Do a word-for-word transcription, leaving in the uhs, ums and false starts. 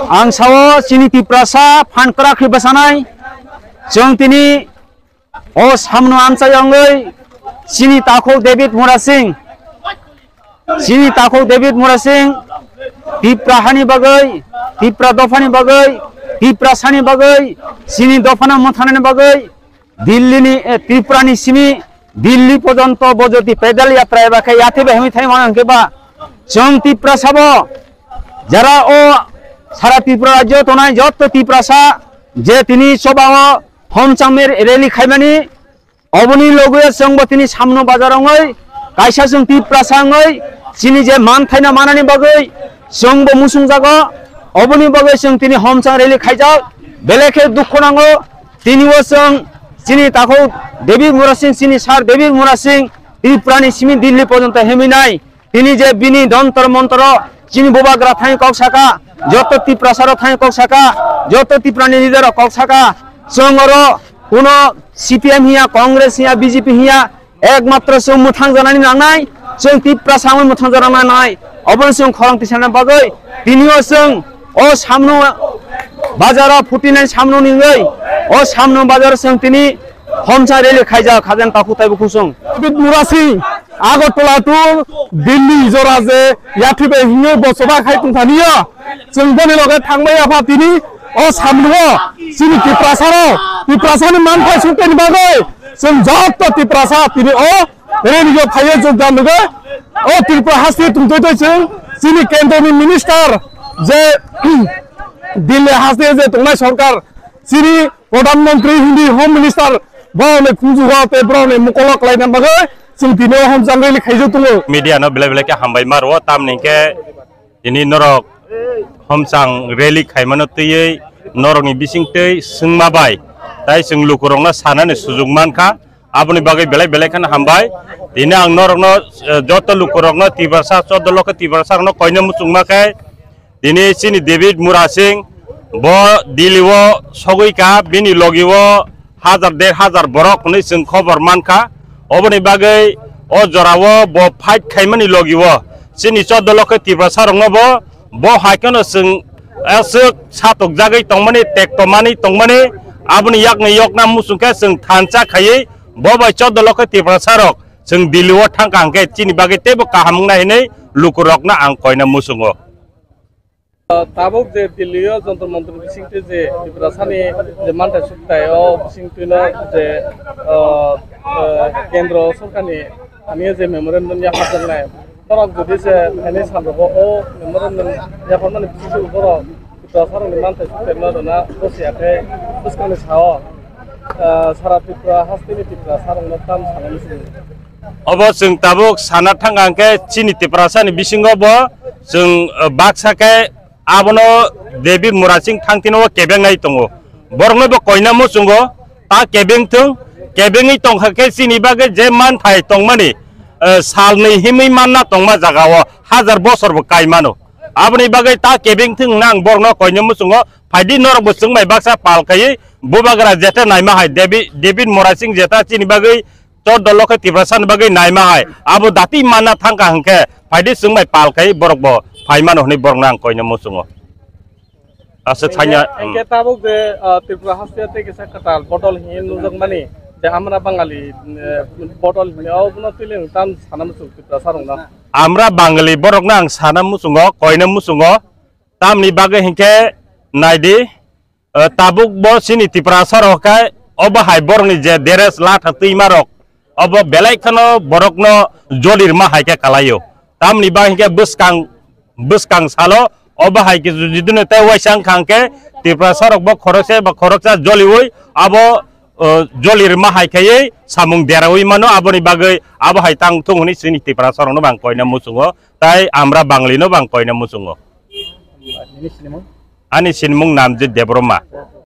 Ang sao chini Tiprasa phan kwrak khe bwsanai. Chwng tini o samno amchai wngwi chini takhuk David Murasing, chini takhuk David Murasing Tipra hani bagwi, Tipra dophani bagwi, Tiprasani bagwi, chini dophano mwthanani bagwi Dillini, eh, Tripurani simi Dilli porjonto bo jodi pedal yatra eba khe yathiba hwnwi thai mano hwnkhe ba chwng Tiprasa bo jara o sara Tripura rajyo tongnai jotto Tiprasa je tini chobango homchangmir rally khaimani, oboni logoya chwngbo tini samno bazar wngwi kaisa chwng Tiprasa wngwi chini je manthaino manani bagwi chwngbo musungjago, oboni bagwi chwng tini homchang rally khaijak, belai khe dukhu nango. Tini o chwng chini takhuk David Murasing, chini sir David Murasing Tripurani simi Dilli porjonto heminai. Tini je bini dontor montoro chini bubagra thani kok saka, joto Tiprasa rok thani kok saka, joto Tripurani leader rok kok saka, chwng oro kuno C P M hiya, Congress hiya, B J P hiya, ekmatro chwng mwthang janani nangnai, chwng Tiprasa wngwi mwthang jana nangnai, obono chwng khorang tisana bagwi tini o chwng o samno bazaro phutinai samno ningwi o samno bazaro chwng tini homsa rally khaijak, hajan takhuk taibo khusung. David Murasing, Agartala to Delhi jora je yathibai hwnwi bo choba khai tongthaniya. Chwng boni loge thangbai apha tini o samno chini Tiprasa rok, Tiprasa ni manthai sukeni bagwi chwng jotto Tiprasa tini o rally o phaiwi jogdan rwgwi o Tripura haste tongtoi tei chwng chini kendro ni minister je Delhi haste je tongnai sorkar chini Pradhan Mantri hindi Home Minister borokni phungjugo tei borokni mokolo khlaina bagwi chwng tini o homchang rally khaijak tongo. Media no belai belai khe hambai ma rwo, tamni hwnkhe tini norok homchang rally khaimano twiwi norokni bisingtwi swngma bai tai chwng lukurokno sanani sujuk mankha, aboni bagwi belai belai kheno hambai. Tini ang norokno, eh, joto lukurokno Tiprasa, choddo lokho Tiprasa rokno koina muchungma khe, tini chini David Murasing bo Delhi o sogwi ka, bini logi o hajar der hajar borok hwnwi chwng khobor mankha. Oboni bagwi o jora o bo fight khaimani logi o chini choddo lokho Tiprasa rokno bo, bo hai kheno chwng aswk satokjagwi tongmani, tektomani tongmani, aboni yakni yokna muchung khe chwng thansa khaiwi bo bai choddo lokho Tiprasa rok chwng Delhi o thangkha hwnkhe chini bagwi teibo kaham wngnai hwnwi lukurokno ang koina muchungo. Tabuk je Delhi o Jantar Mantar bisingtwi je Tiprasani je manthai sukthai o bisingtwino je, ah, ah, kendro sorkarni thani je memorandum yapharjaknai, borok jodi se phainai salrogo o memorandum yapharmani bisingtwi borok Tiprasarokni manthai sukthai no rwna bwsya khe bwskangni sao, ah, sara Tripura hasteni Tiprasarokno tam sanani simi. Obo chwng tabuk sana thang ang khe chini Tiprasani bisingo bo chwng, eh, baksa khe abono David Murasing thangtino o kebengnai tongo. Borokno bo koina muchungo, ta kebeng thung, kebengwi tongkha khe chini bagwi je manthai tongmani, eh, salnwi himwi manna tongma jaga o hajar bosor bo kai mano. Aboni bagwi ta kebeng thung nang borokno koina muchungo, phaidi norok bo chwng bai baksa pal khaiwi bubagra jeta naima hai David, David Murasing jeta chini bagwi Chor dolo khe Tiprasa ni bagwi naima hai. Abo dati manna thangkha hwnkhe, phaidi chwng bai pal khai borok bo phai mano hwnwi borok no ang koina muchungo. Aswk sanya, hwnkhe, hmm. Hwnkhe tabuk je, ah, Tripura haste tei kisa kwtal bodol hinwi nujak mani, je Amra Bangali, eh, bodol hinwi, obono twiling tam sana muchung Tiprasa rok no. Amra Bangali borok no ang sana muchungo, koina muchungo. Tamni bagwi hwnkhe naidi, eh, tabuk bo chini Tiprasa rok khe obo hai borokni je dress latha twima rok, obo belai kheno borokno joli rwma hai khe kalaio. Tamni bagwi hwnkhe bwskang, bwskang salo obo hai khe judino tei waisa wngkha hwnkhe Tiprasa rok bo khoroksa ba khoroksa joliui abo, eh, joli rwma hai khaiwi samung deraui mano, aboni bagwi abo hai tang thung hwnwi chini Tiprasa rokno bo ang koina muchungo, tai Amra Bangali no bo ang koina muchungo. Nini sinimung? Ani sinimung Namjit Debbarma.